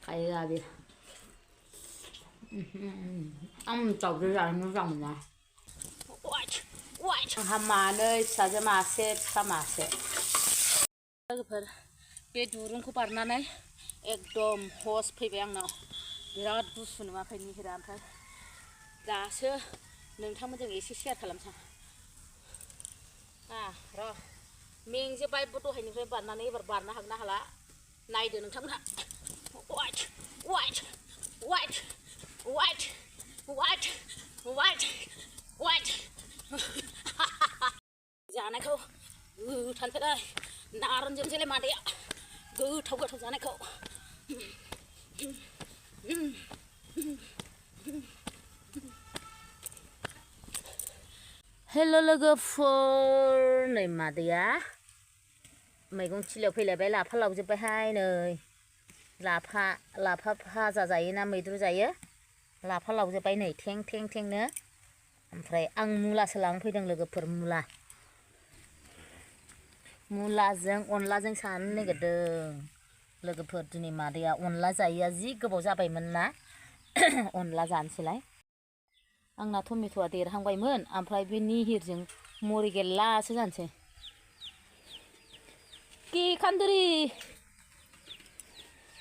खाया बे आं दाउजों जानो मोजां मोना आंहा मानै फिसाजो मासे फिसा मासे लोगोफोर बे दुरुंखौ बारनानै एकदम हस फैबाय आंनाव बिराद गुसु नुवाखै निहिरा ओमफ्राय दासो नोंथांमोनजों एसे शेयार खालामसां र' मेंजोब्बाय दहायनिफ्राय बारनानै एबार बारनो हागोन ना हाला नायदो नोंथांमोनहा वाइट जानायखौ गोथानसैलै नारनजोबसैलाय मादैया गोथाव जानायखौ हेल' लोगोफोर नै मादैया मैगं थिलियाव फैलायबाय लाफा लावजोब्बायहाय नै लाफा भाजा जायोना मैद्रु जायो लाफा लावजोब्बाय नै थेंनो ओमफ्राय आं मुलासो लांनो फैदों लोगोफोर मुलाजों अनलाजों जानो नागिरदों लोगोफोर दिनै मादैया अनला जायैया जि गोबाव जाबायमोन ना अनला जानोसैलाय आंना टमेट'आ देरहांबायमोन ओमफ्राय बे निहिरजों मरिगेलासो जानोसै कि खान्दुरि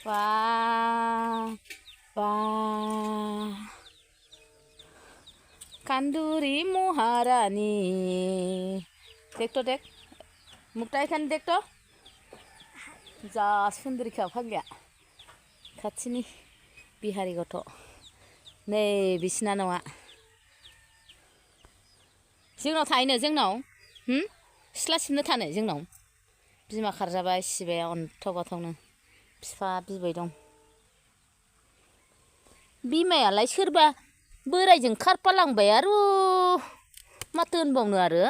बा खान्दुरि महारानी देख मुक्ता एखान देख जा सुन्दरिखा फाग्लिया खाथिनि बिहारि गथ' नै बिसिना नङा जोंनाव थाहैनो सिथ्ला सिबनो थानो जोंनाव बिमा खारजाबाय सिबाया अन्थाव बाथावनो बिफा बिबै दं बिमायालाय सोरबा बोरायजों खारफालांबाय आरो माथो होनबावनो आरो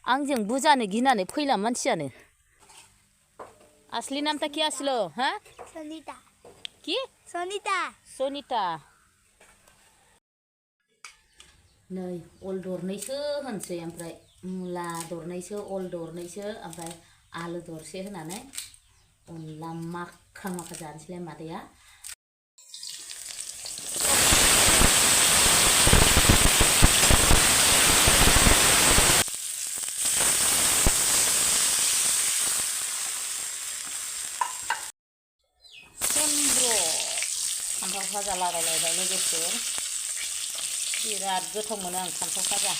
आंजों बुजानो गिनानै फैला मानसियानो असली नाम था क्या असलो हाँ सनिता की सनिता नै अल दरनैसो होनसै ओमफ्राय मुला दरनैसो अल दरनैसो ओमफ्राय आलु दरसे होनानै अनला माखा जानोसैलाय मादैया फान्थाव भाजा लागायलायबाय लोगोफोर बिराद गोथाव मोनो आं फान्थाव भाजा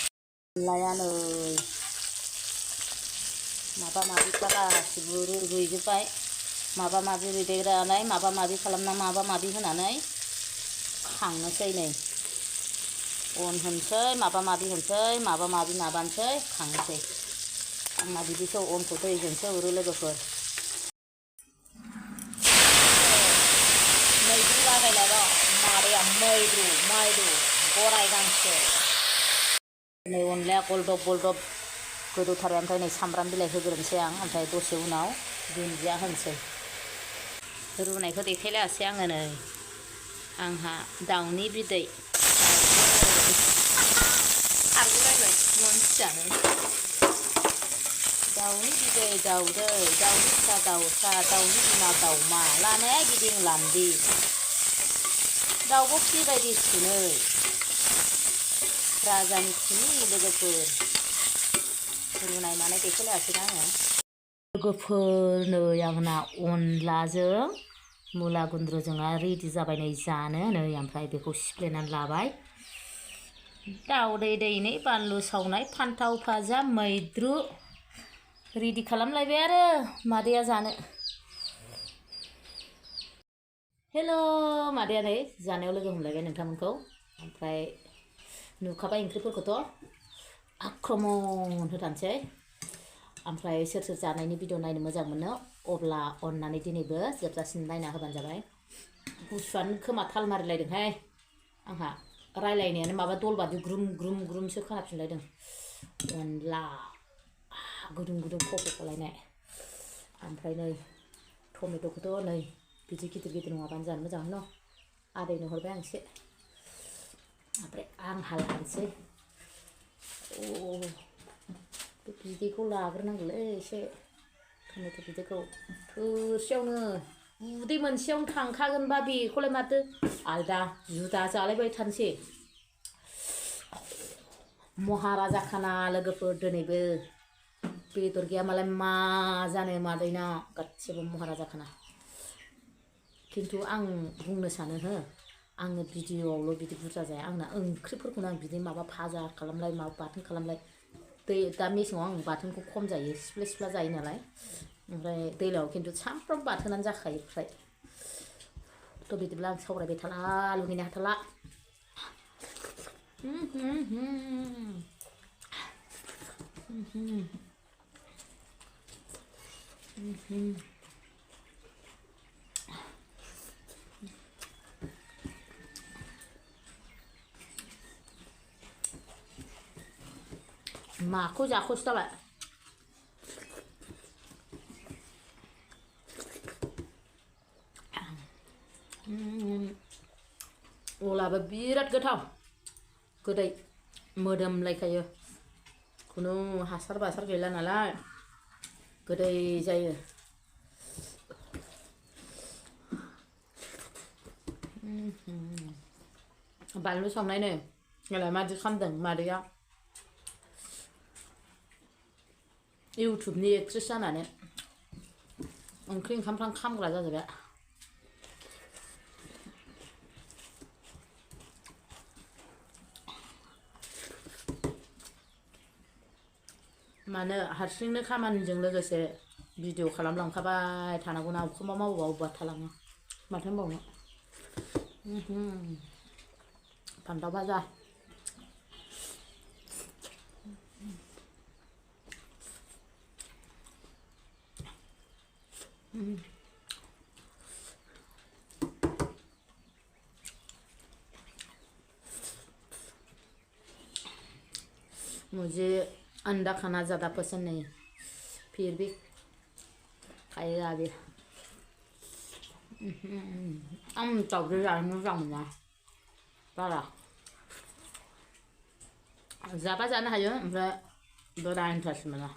अनलाया नै माबा माबिफ्रा गासिबो रुइजोब्बाय माबा माबि रुइदेरनानै माबा माबि खालामना माबा माबि होनानै खांनोसै नै अन होनसै माबा माबि होनसै माबा माबि माबानोसै खांनोसै आंना बिदिसो अनखौ दैजोंसो उरो लोगोफोर मैद्रु लागायलायबाय मादैया मैद्रु गराय गांसो नै अनलाया गलदब गोदौथारबाय ओमफ्राय नै सामब्राम बिलाइ होग्रोनोसै आं ओमफ्राय दसे उनाव दुन्दिया होनोसै रुनायखौ देखायलायासै आङो नै आंहा दाउनि बिदै खारगुलायबाय मानसियानो दाउनि बिदै दाउदै दाउनि फिसा दाउसा दाउनि बिमा दाउमा लानाया गिदिं लान्दि दाउब' खि बायदि सुनै राजानि खिनि लोगोफोर रुनाय मानाय देखायलायासैना आङो लोगोफोर नै आंना अनलाजों मुला गुन्द्रुजोंआ रेडि जाबाय नै जानो नै ओमफ्राय बेखौ सिफ्लेनानै लाबाय दाउदै दैनै बानलु सावनाय फान्थाव भाजा मैद्रु रेडि खालामलायबाय आरो मादैया जानो हेल' मादैया नै जानायाव लोगो हमलायबाय नोंथांमोनखौ ओमफ्राय नुखाबाय ओंख्रिफोरखौथ' आक्रमन होथारनोसै ओमफ्राय सोर जानायनि भिडिअ नायनो मोजां मोनो अब्ला अननानै दिनैबो जोबजासिम नायना होबानो जाबाय गुसुआनो खोमा थाल मारिलायदोंहाय आंहा रायलायनायानो माबा दलबादि ग्रुमसो खोनाफिनलायदों अनला गुदुं खलायनाय ओमफ्राय नै टमेट'खौथ' नै बिदि गिदिर नङाबानो जानो मोजां मोनो आदैनो हरबाय आं एसे ओमफ्राय आं हालहानोसै बिदैखौ लाग्रोनांगौलै एसे टमेट' बिदैखौ थोरसियावनो उदै मोनसेयावनो थांखागोनबा बेखौलाय माथो आलदा जुदा जालायबाय थानोसै महाराजा खाना लोगोफोर दिनैबो बेदर गैया मालाय मा जानो मादैना गासिबो महाराजा खाना खिन्थु आं बुंनो सानो हो आङो भिडिअआवल' बिदि बुरजा जाया आंना ओंख्रिफोरखौनो आं बिदि माबा भाजा खालामलाय माबा बाथोन खालामलाय दा मेसेङाव आं बाथोनखौ खम जायो सिफ्ले सिफ्ला जायो नालाय ओमफ्राय दैलाङाव खिन्थु सामफ्राम बाथोनानो जाखायो फ्राय थ' बिदिब्ला आं सावरायबाय थाला लुगैनो हाथाला माखौ जाखोसो जाबाय अलाबो बिराद गोथाव गोदै मोदोमलायखायो खुनु हासार बासार गैला नालाय गोदै जायो बानलु सावनायनो नालाय मादि खालामदों मादैया इउटुबनि एक्ट्रेस जानानै ओंख्रि ओंखामफ्रां खामग्रा जाजोबबाय मानो हारसिंनो खामानिजों लोगोसे भिडिअ खालामलांखाबाय थानांगौना अबेखौबा मावोबा अबेबा थालाङो माथो होनबावनो फान्थाव भाजा मुझे अंडा खाना ज़्यादा पसंद नहीं फिर भी खाएगा अभी आं दावदै जानो मोजां मोना बारा जाबा जानो हायो ओमफ्राय बारा इन्टारेस्ट मोना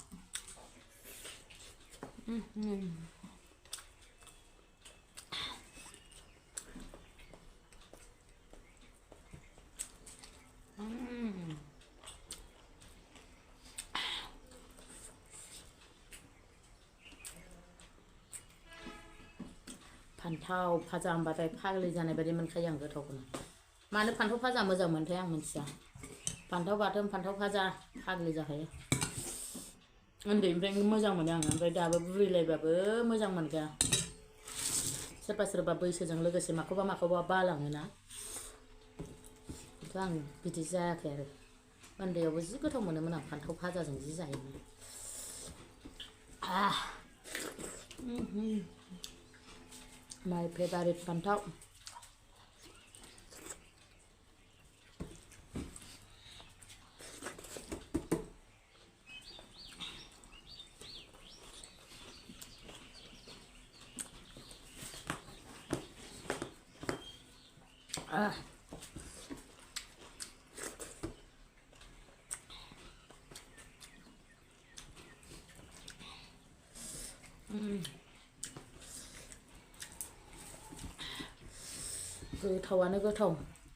फान्थाव भाजा होनबाथाय फाग्लि जानाय बायदि मोनखायो आं गोथावखौनो मानो फान्थाव भाजा मोजां मोनथाय आं मिथिया फान्थाव बाथोन फान्थाव भाजा फाग्लि जाखायो उन्दैनिफ्रायनो मोजां मोनो आं ओमफ्राय दाबो बुरैलायबाबो मोजां मोनखाया सोरबा सोरबा बैसोजों लोगोसे माखौबा माखौबा बालाङोना खिन्थु आं बिदि जायाखै आरो उन्दैयावबो जि गोथाव मोनोमोन आं फान्थाव भाजाजों जि जायोमोन माय फेभारिट फान्थाव गोथावानो गोथाव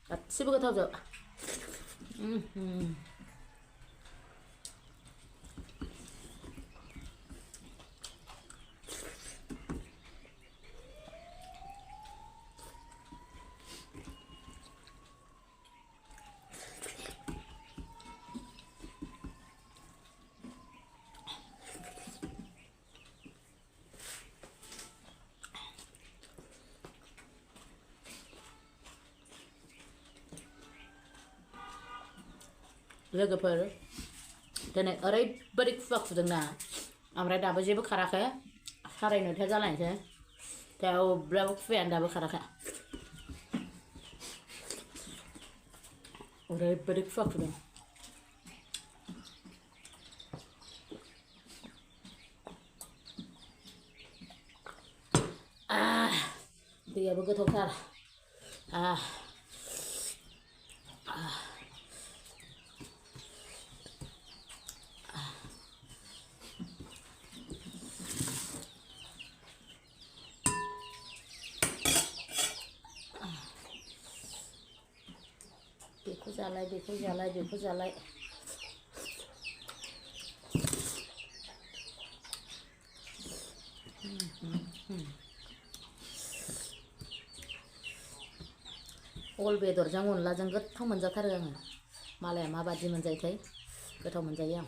गासिबो गोथावजोब लोगोफोर दिनै ओरैबायदि खुवा खुदोंना ओमफ्राय दाबो जेबो खाराखै 9:30 जालायनोसै थेवब्लाबो खुवायानो दाबो खाराखै ओरैबायदि खुवा खुदों दैयाबो गोथावथार जालाय बेखौ जालाय बेखौ जालाय अल बेदरजों अनलाजों गोथाव मोनजाथारो आङो मालाया माबादि मोनजायोथाय गोथाव मोनजायो आं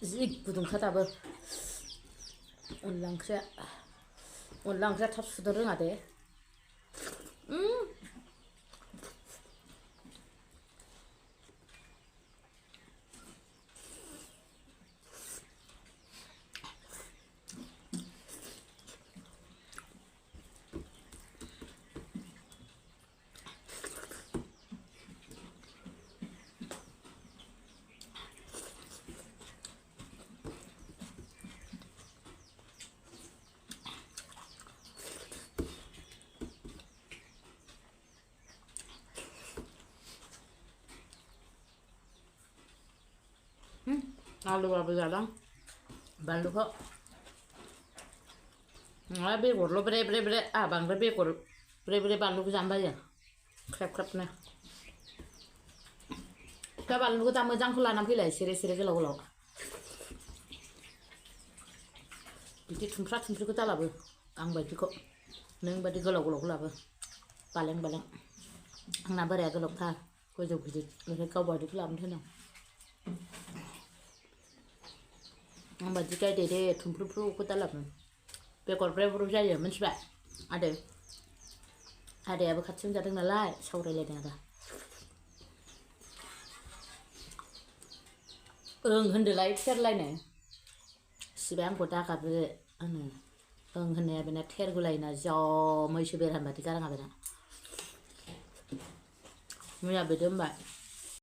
जि गुदुंखा दाबो अनला ओंख्रिया थाब सुनो रोङा दे आलुआबो जादों बानलुखौ नङा बेगरल' ब्रे ब्रे ब्रे आहा बांद्राय बेगर ब्रे ब्रे बानलुखौ जानो बायो ख्रेब ख्रेबनो दा बानलुखौ दा मोजांखौ लानानै फैलाय सिरि सिरि गोलाव गोलाव बिदि थुमफ्रा थुमफ्रिखौ दालाबो आं बायदिखौ नों बायदि गोलाव गोलावखौ लाबो बालें बालें आंना बोराया गोलावथार गोजौ गिदिर ओमफ्राय गाव बायदिखौ लाबोनो थिनदों आं बायदि गायदे दे थुमफ्रुफ्रुखौ दालाबो बेगर ब्रे ब्रे जायो मिथिबाय आदायाबो खाथियावनो जादों नालाय सावरायलायदों आरो ओं होनदोलाय थेरलायनो सिबाय आंखौ दागाबो आङो ओं होननाया बेना थेरगुलायना जा मैसो बेरहान बादि गाराङा बेना मैया बेदो होनबाय